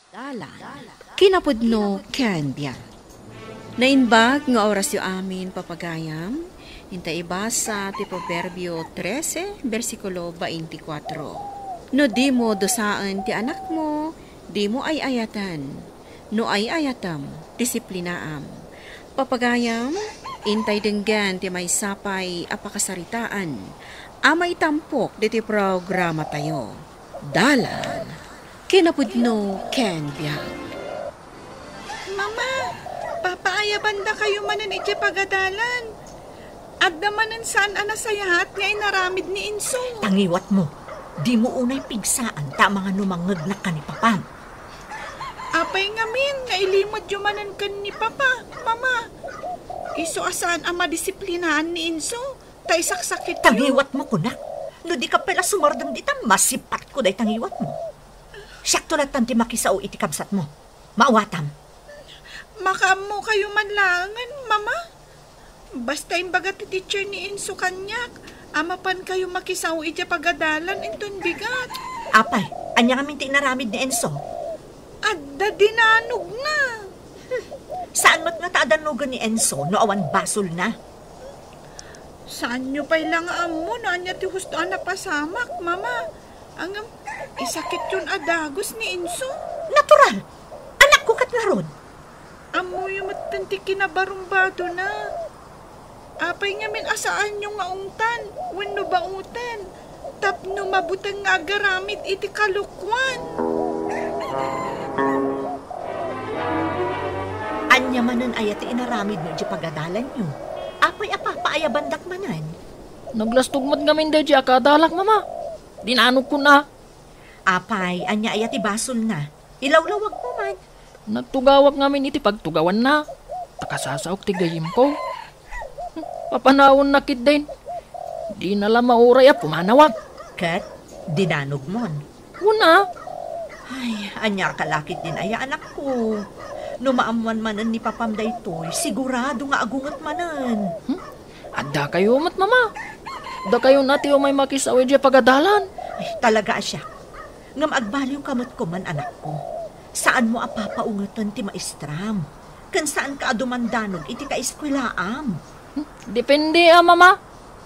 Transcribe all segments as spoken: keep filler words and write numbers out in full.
Dalan, kinapudno ken biag. Naimbag nga orasyo amin, papagayam. Inta ibasa ti Proverbio trese, bersikulo twenty-four. No dimo dusaen ti anakmo, dimo ay-ayaten. No ay-ayatem, disiplinaam. Papagayam, intay denggen ti maysa pay a pakasaritaan a maitampok ditoy programatayo. Dalan, kinapudno ken biag. Mama, papaayabandakayo manen idiay pagadalan. Adda manen saan a nasayaat nga inaramid ni Enzo. Tangiwatmo, dimo unay pigsaan ta amangan no mangngegnak ken ni Papam. Apay ngamin nga ilimedyo manen ken ni Papa, Mama? Isu a saan a madisiplinaan ni Enzo, ta isaksakityo. Tangiwatmo, kunak. No dika pay la sumardeng dita, masipatko dayta ngiwatmo. Siakto lattan ti makisao iti kabsatmo. Maawatam. Makaammokayo man laengen, Mama. Basta imbaga ti teacher ni Enzo kaniak a mapankayo makisao idiay pagadalan inton bigat. Apay, ania ngamin ti inaramid ni Enzo? Adda dinanogna. Saan met ngata a dannogen ni Enzo no awan basolna? Saanyo pay la nga ammo no ania ti husto a napasamak, Mama. Ngem, isakityon a dagus ni Enzo. Natural! Anakko ket ngarud. Ammoyo metten ti kinabarumbadona. Apay ngamin a saanyo nga ungtan wenno bauten tapno mabuteng nga agaramid iti kalokuan? Ania manen aya ti inaramidmo idiay pagadalanyo? Apay a papaayabandak manen? Naglastog met ngamin daydiay a kadalak, Mama. Dinanogkon a. Apay, ania aya ti basolna? Ilawlawagmo man. Nagtugawak ngamin iti pagtugawanna, ta kasasaok ti gayyemko. Papanawanna ketdin. Dina la mauray a pumanawak. Ket dinanogmon. Kuna. Ay, ania ka la ketdin aya, anakko? No maammoan manen ni Papam daytoy, sigurado nga agunget manen. Hmm? Addakayo met, Mama. Dakayo na ti umay makisao idiay pagadalan. Ay, talaga a siak. Ngem agbaliwka met koman, anakko. Saanmo a papaungeten ti maestram. Ken saanka a dumandanog iti kaeskuelaam. Hmm, depende a, Mama.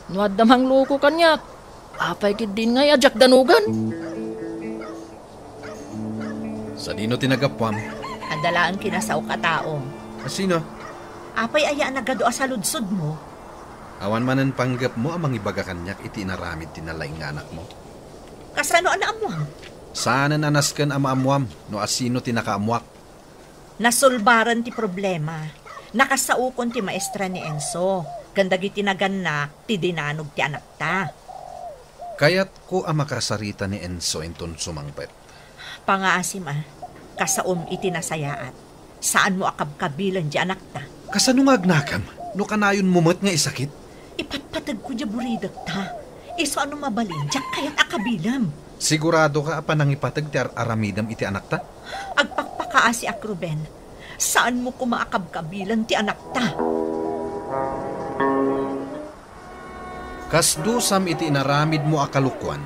No adda mangluko kaniak, apay ketdin ngay a diak danogen? Sadino ti naggapuam? Adda laeng kinasaok a tao. A sino? Apay aya a nagadu a saludsodmo? Awan manen panggepmo a mangibaga kaniak iti inaramid ti nalaing nga anakmo? Kasano a naammoam? Saanen a nasken a maammoam no a sino ti nakaammoak. Nasulbaren ti problema. Nakasaokon ti maestra ni Enzo ken dagiti nagannak ti dinanog ti anakta. Kayatko a makasarita ni Enzo inton sumangpet. Pangaasim a, kasaom iti nasayaat. Saanmo a kabkabilen ti anakta. Kasano nga agnakam no kanayonmo met nga isakit? Ipatpategko diay buridekta. Isu a no mabalin, diak kayat a kabilem. Siguradoka a panangipateg ti ar-aramidem iti anakta? Agpakpakaasiak, Ruben. Saanmo koma a kabkabilen ti anakta. Kas dusam iti inaramidmo a kalokuan,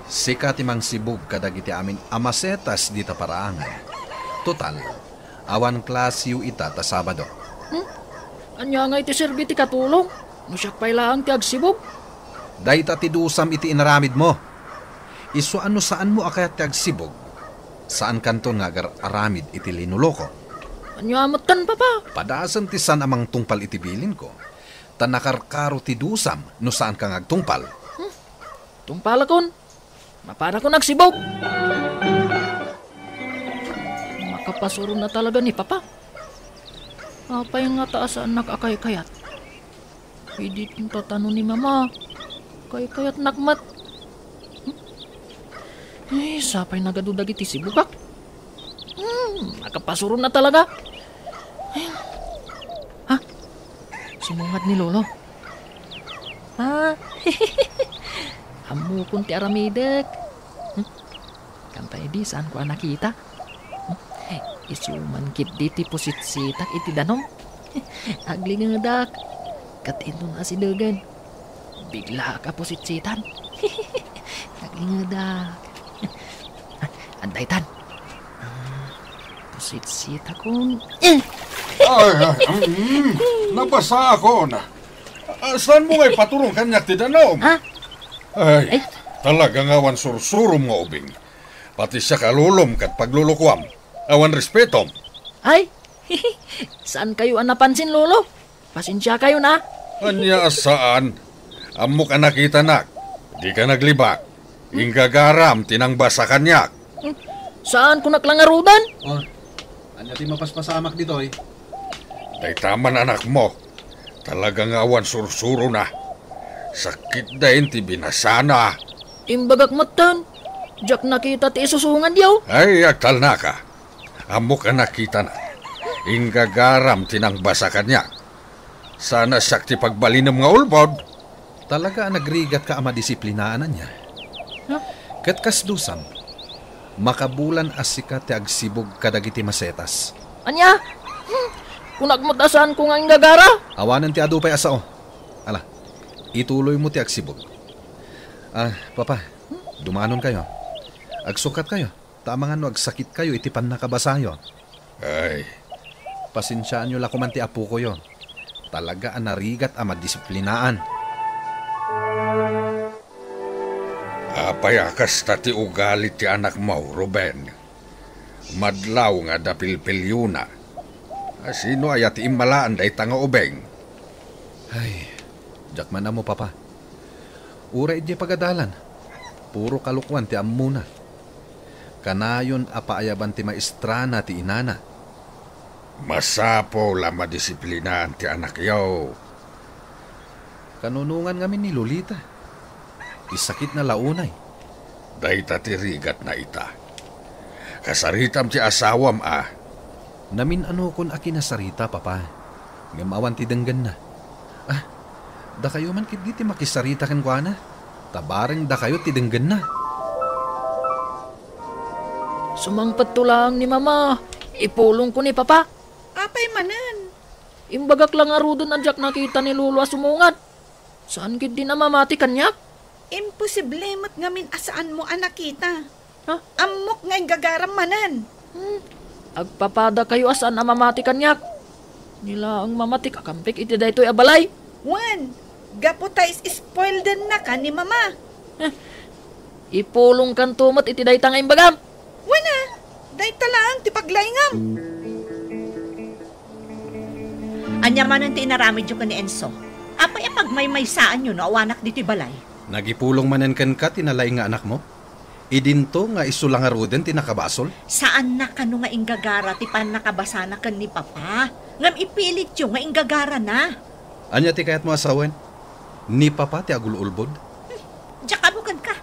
sika ti mangsibug kadagiti amin a masetas dita paraangan. Total, awan klasiyo ita ta Sabado. Hmm? Ania ngay ti serbi ti katulong no siak pay laeng ti agsibug? Dayta ti dusam iti inaramidmo. Isu a no saanmo a kayat ti agsibug, saankanton nga agar-aramid iti linoloko. Ania metten, Papa? Padasem ti saan a mangtungpal iti bilinko. Ta nakarkaro ti dusam no saanka nga agtungpal. Hmm. Tungpalakon. Mapanakon agsibug. Makapasuron na talaga ni Papa. Apay ngata a saannak a kaykayat? Idi tatano ni Mama, kaykayatnak met. Hmm? Eh, sapay nagadu dagiti sibugak. Hmm, makapasuron na talaga. Ha? Sumungad ni Lolo. Ah, ammokon ti aramidek. Hmm? Kanta idi, saanko a nakita. Hmm? Isu man ketdi ti pusitsitak iti danum. Aglingedak. Ket inton asidegen, biglaak a pusitsitan. Aglingedak. Ah, adda itan. Ah, Pusit-sitakon. Eh! Ay, ay, mm, nabasaakon. Ah, saanmo nga ipaturong kaniak ti danum? Ha? Ay, Ay. Talaga nga awan sursurom nga ubing. Pati siak a lolom ket paglulukuam. Awan respetom. Ay, saan kayo a napansin, Lolo? Pasensia kayo na. Ania a saan? Ammok a nakitanak. Dika naglibak. Inggagaram ti nangbasa kaniak. Hmm, saan ko naklangarudan? Oh, ania ti mapaspasamak ditoy? Dayta man anakmo. Talaga nga awan sursurona. Sakit dain ti binasana. Imbagak metten, diak nakita ti isusungad yo. Ay, agtalnaka. Ammok a nakitana. Inggagaram ti nangbasa kaniak. Sana siak ti pagbalinem nga ulbod. Talaga a nagrigatka a madisiplinaan ania. Huh? Ket kasdusam, makabulan a sika ti agsibug kadagiti masetas. Ania? Hmm, kunak met a saan ko nga inggagara? Awanen ti adu pay a sao. Ala, ituloymo ti agsibug. Ah, Papa, dumanon kayo. Agsukat kayo. Ta amangan no agsakit kayo iti pannakabasayo. Ay. Pasensiaanyo la koman ti apokoyo. Talaga a narigat a madisiplinaan. Apay a kasta ti ugali ti anakmo, Ruben? Madlaw nga adda pilpiliona. A, sino aya ti immalaan dayta nga ubing? Ay, diak man ammo, Papa. Uray idiay pagadalan, puro kalokoan ti ammona. Kanayon a paayaban ti maestrana ti inana. Masapul a madisiplinaan ti anakyo. Kanunongan ngamin ni Lolita. Isakitna la unay. Dayta ti rigatna ita. Kasaritam ti asawam a. Namin-anokon a kinasarita, Papa. Ngem awan ti denggenna. Ah, dakayo man ketdi ti makisarita kenkuana. Ta bareng dakayo ti denggenna. Sumangpetto laeng ni Mama. Ipulongko ni Papa. Apay manen? Imbagak la ngaruden a diak nakita ni Lolo a sumungad. Saan ketdin a mamati kaniak? Imposible met ngamin a saanmo a nakita. Ha? Ammok nga inggagaram manen. Hmm. Agpapada kayo a saan a mamati kaniak. Ni laeng mamatik a kampek iti daytoy a balay. Wen, gapu ta is-spoildennaka ni Mama. Eh, ipulongkanto met iti dayta nga imbagam. Wen a, dayta laeng ti paglaingam. Ania manen ti inaramidyo ken ni Enzo? Apay a pagmaymaysaanyo no awanak ditoy balay? Nagipulong manen kenka ti nalaing nga anakmo? Idinto nga isu la ngaruden ti nakabasol? Saanna kano nga inggagara ti pannakabasana ken ni Papa, ngem ipilityo nga inggagarana. Ania ti kayatmo a sawen? Ni Papa ti agul-ulbod? Hmm, diak ammo kenka.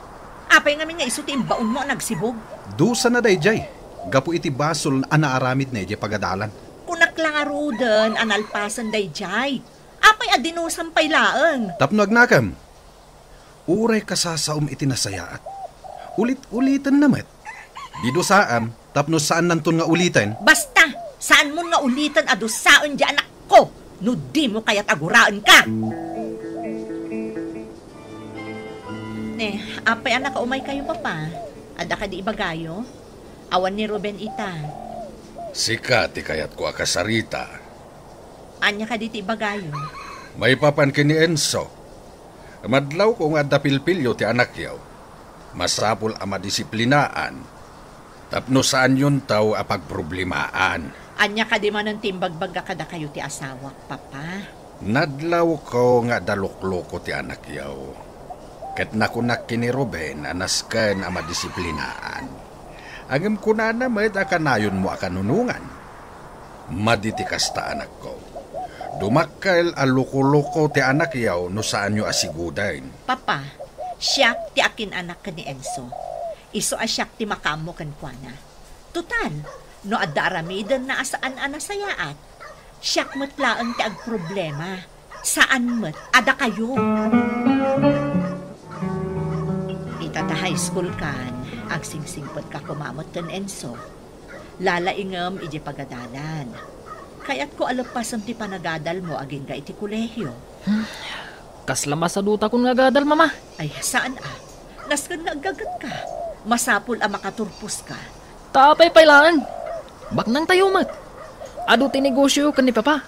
Apay ngamin nga isu ti imbaonmo a nagsibug? Dusana daydiay, gapu iti basol a naaramidna idiay pagadalan. Kunak la ngaruden a nalpasen daydiay. Apay a dinusam pay laeng? Tapno agnakem. Uray kasasaom iti nasayaat, ulit-ulitenna met. Didusaam tapno saannanton nga uliten. Basta, saanmon nga uliten a dusaen diay anakko no dimo kayat a guraenka. Ne, apay a nakaumay kayo, Papa? Adda kadi ibagayo? Awan ni Ruben ita. Sika ti kayatko a kasarita. Ania kadi ti ibagayo? Maipapan ken ni Enzo. Madlawko nga adda pilpilyo ti anakyo. Masapul a madisiplinaan tapno saanyonto a pagproblemaan. Ania kadi manen ti imbagbagga kadakayo ti asawak, Papa? Nadlawko nga adda lukloko ti anakyo. Ket nakunak ken ni Ruben a nasken a madisiplinaan. Ngem kunana met a kanayonmo a kanunongan. Madi ti kasta, anakko. Dumakkel a lukoloko ti anakyo no saanyo a siguden. Papa, siak ti akin-anak ken ni Enzo. Isu a siak ti makaammo kenkuana. Total, no adda aramidenna a saan a nasayaat, siak met laeng ti agproblema. Saan met a dakayo. Ita ta high school kan, agsingsingpetka koma met ken Enzo. Lalaingem idiay pagadalan. Kayatko a leppasem ti panagadalmo agingga iti kolehio. Hmm. Kasla masadutakon nga agadal, Mama. Ay, saan a? Nasken nga aggagetka. Masapul a makaturposka. Ta apay pay laeng? Baknangtayo met. Adu ti negosio ken ni Papa.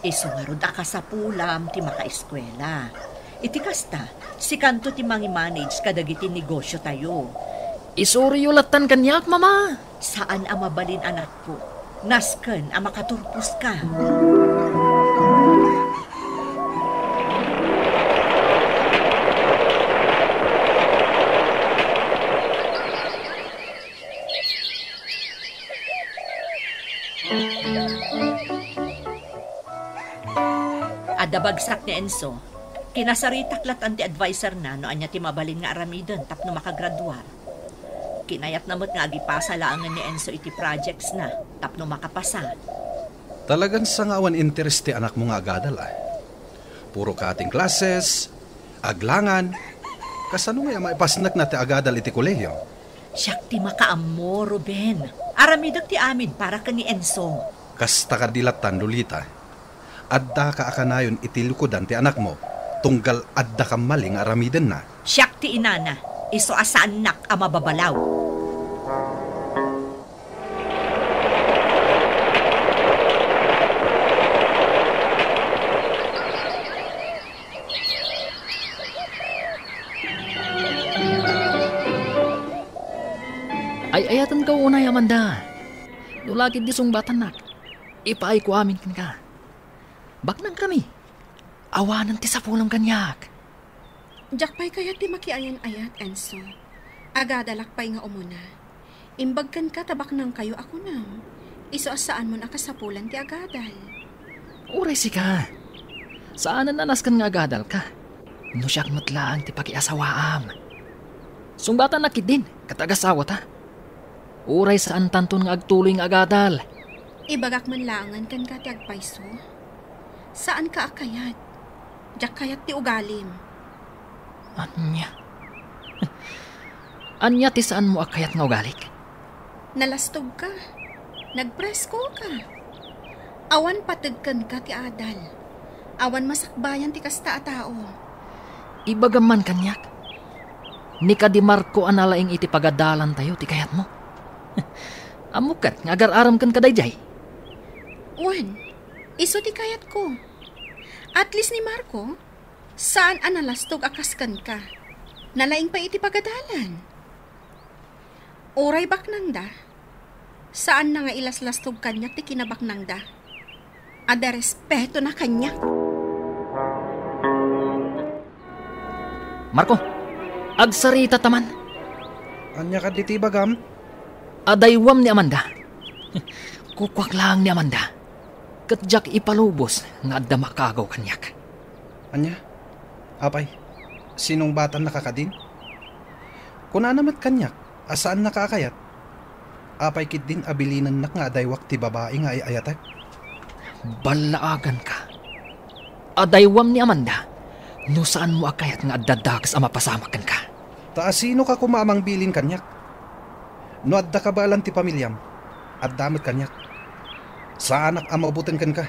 Isu ngarud a kasapulam ti makaeskuela. Iti kasta, sikanto ti mangimanage kadagiti negosiotayo. Isuriyo lattan kaniak, Mama. Saan a mabalin, anakko. Nasken a makaturposka. Adda bagsak ni Enzo. Kinasaritak lattan ti advisorna no ania ti mabalin nga aramiden tapno makagraduar. Kinayatna met nga agipasa laengen ni Enzo iti projectsna tapno makapasa. Talagan sa nga awan interes ti anakmo nga agadal, ah. Puro cutting classes, aglangan. Kasano ngay a maipasnekna ti agadal iti kolehiyo? Siak ti makaammo, Ruben. Aramidek ti amin para ken ni Enzo. Kasta kadi lattan, Lolita. Addaka a kanayon iti lukodan ti anakmo, tunggal adda kammali nga aramidenna. Siak ti inana, isu a saannak a mababalaw. Ay-ayatenka unay, Amanda. No la ketdi sungbatannak, ipaayko amin kenka. Baknangkami. Awanen ti sapulem kaniak. Diak pay kayat ti makiayan-ayat, Enzo. Agadalak pay nga umuna. Imbag kenka ta baknangkayo a kunam. Isu a saanmon a kasapulan ti agadal. Uray sika. Saanen a nasken nga agadalka. No siak met laeng ti pakiasawaam. Sungbatannak ketdin, ket agasawata. Uray saantanton nga agtuloy nga agadal. Ibagak man laengen kenka ti agpayso. Saanka a kayat. Diak kayat ti ugalim. Ania? Ania ti saanmo a kayat nga ugalik? Nalastogka. Nagpreskoka. Awan pateg kenka ti adal. Awan masakbayan ti kasta a tao. Ibagam man kaniak. Ni kadi Marco a nalaing iti pagadalantayo ti kayatmo. Ammok ket nga agar-aram kenka daydiay. Wen, isu ti kayatko. At least ni Marco, saan a nalastog a kas kenka. Nalaing pay iti pagadalan. Uray baknangda, saanna nga ilaslastog kaniak ti kinabaknangda. Adda respetona kaniak. Marco, agsarita ta man. Ania kadi ti ibagam? Adaywam ni Amanda. Kukuak laeng ni Amanda. Ket diak ipalubos nga adda makaagaw kaniak. Ania? Apay, sinungbatannaka kadin? Kunana met kaniak a saannaka a kayat. Apay ketdin a bilinennak nga adaywak ti babai nga ay-ayatek? Ballaaganka. Adaywam ni Amanda no saanmo a kayat nga adda dakes a mapasamak kenka. Ta asinoka koma a mangbilin kaniak? No adda kabaelan ti pamiliam, adda met kaniak. Saanak a mabuteng kenka.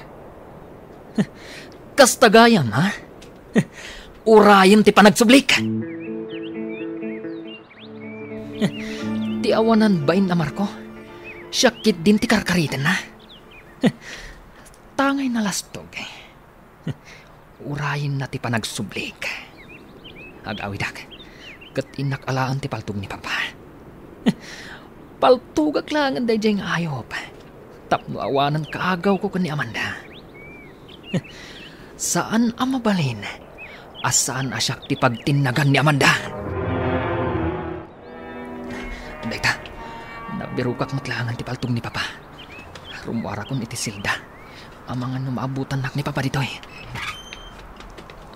Kasta gayam, ha? Urayem ti panagsublik. Ti awanan bain a Marco, siak ketdin ti karkaritenna. Tangay nalastog. Urayenna ti panagsublik. Agawidak, ket innak alaen ti paltog ni Papa. Paltogak laengen daydiay nga ayup tapno awanen kaagawko ken ni Amanda. Saan a mabalin a saan a siak ti pagtinnagan ni Amanda. Dayta, nabirokak met laengen ti paltog ni Papa. Rummuarakon iti selda. Amangan no maabutannak ni Papa ditoy.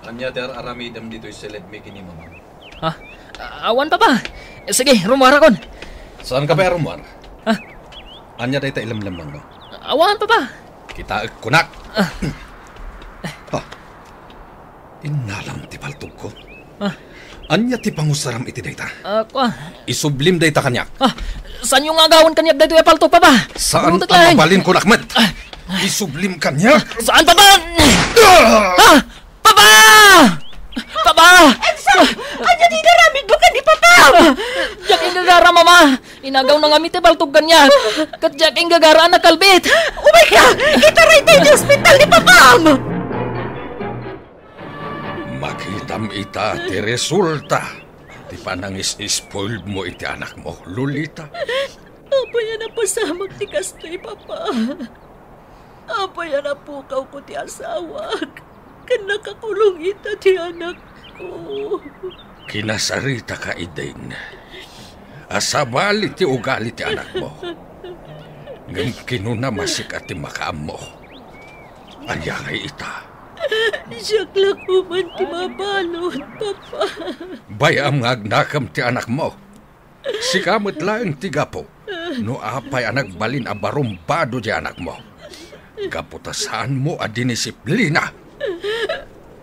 Ania ti ar-aramidem ditoy seled mi ken ni Mamam? Ha? Awan, Papa. Sige, rummuarakon. Saanka pay a rummuar? Ha? Ania dayta ilemlemmengmo? Awan, Papa. Kitaek kunak. Ah. Ha? Innalam ti paltogko. Ah. Ania ti pangusaram iti dayta? Ah, kua. Isublim dayta kaniak. Ah, saanyo nga agawen kaniak daytoy a paltog, Papa? Saan a mabalin kunak met? Ah. Isublim kaniak? Saan, Papa? Ah! Ah! Papa! Papa! Enzo! Ania ti inaramidmo ken ni Papa? Diak inggagara, Mama! Inagawna ngamin ti baltog kaniak. Ket diak inggagara a nakalbit. Umayka! Itaray tayo ti ospital ni Papam! Makitam ita ti resulta ti panangis-spoiled mo iti anakmo, Lolita. Apay a napasamak ti kastoy, Papa? Apay a napukawko ti asawak ken nakakulong ita ti anakko? Kinasaritaka, Eden, a sabali ti ugali ti anakmo. Ngem kinuna masika ti makaammo. Ania ngay ita? Siak la koman ti mabalud, Papa. Bay-am nga agnakem ti anakmo. Sika met laeng ti gapu no apay a nagbalin a barumbado ti anakmo. Gapu ta saanmo a dinisiplina.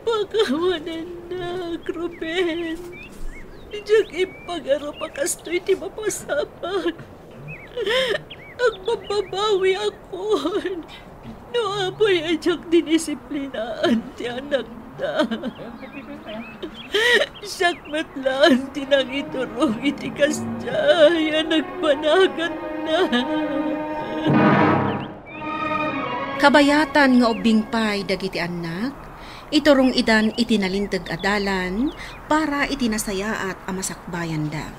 Pakawanennak, Ruben. Diak impagarup a kastoy ti mapasamak. Agbabbabawiakon no apay a diak dinisiplinaan ti anakda. Siak met laeng ti nangiturong iti kasdiay a nagpanaganna. Kabayatan nga ubbing pay dagiti annak, iturong idan iti nalinteg a dalan para iti nasayaat a masakbayanda.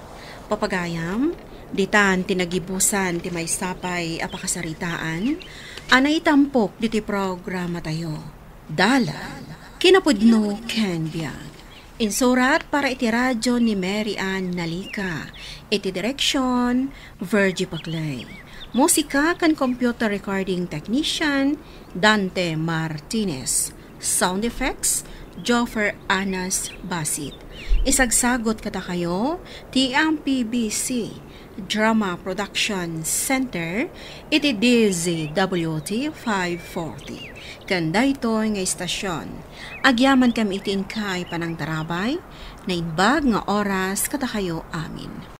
Papagayam, ditan ti nagibusan ti maysa pay a pakasaritaan a naitampok diti programatayo. Dalan, kinapudno ken biag. Insurat para iti radyo ni Mary Ann Nalica. Iti direksyon, Virgie Paclay. Musika ken computer recording technician, Dante Martinez. Sound effects, Joffer Anas Basit. Isagsagot kadakayo ti M P B C Drama Production Center iti D Z W T five forty. Ken daytoy nga istasyon, agyamankami iti inkay panangtarabay, naimbag nga oras kadakayo amin.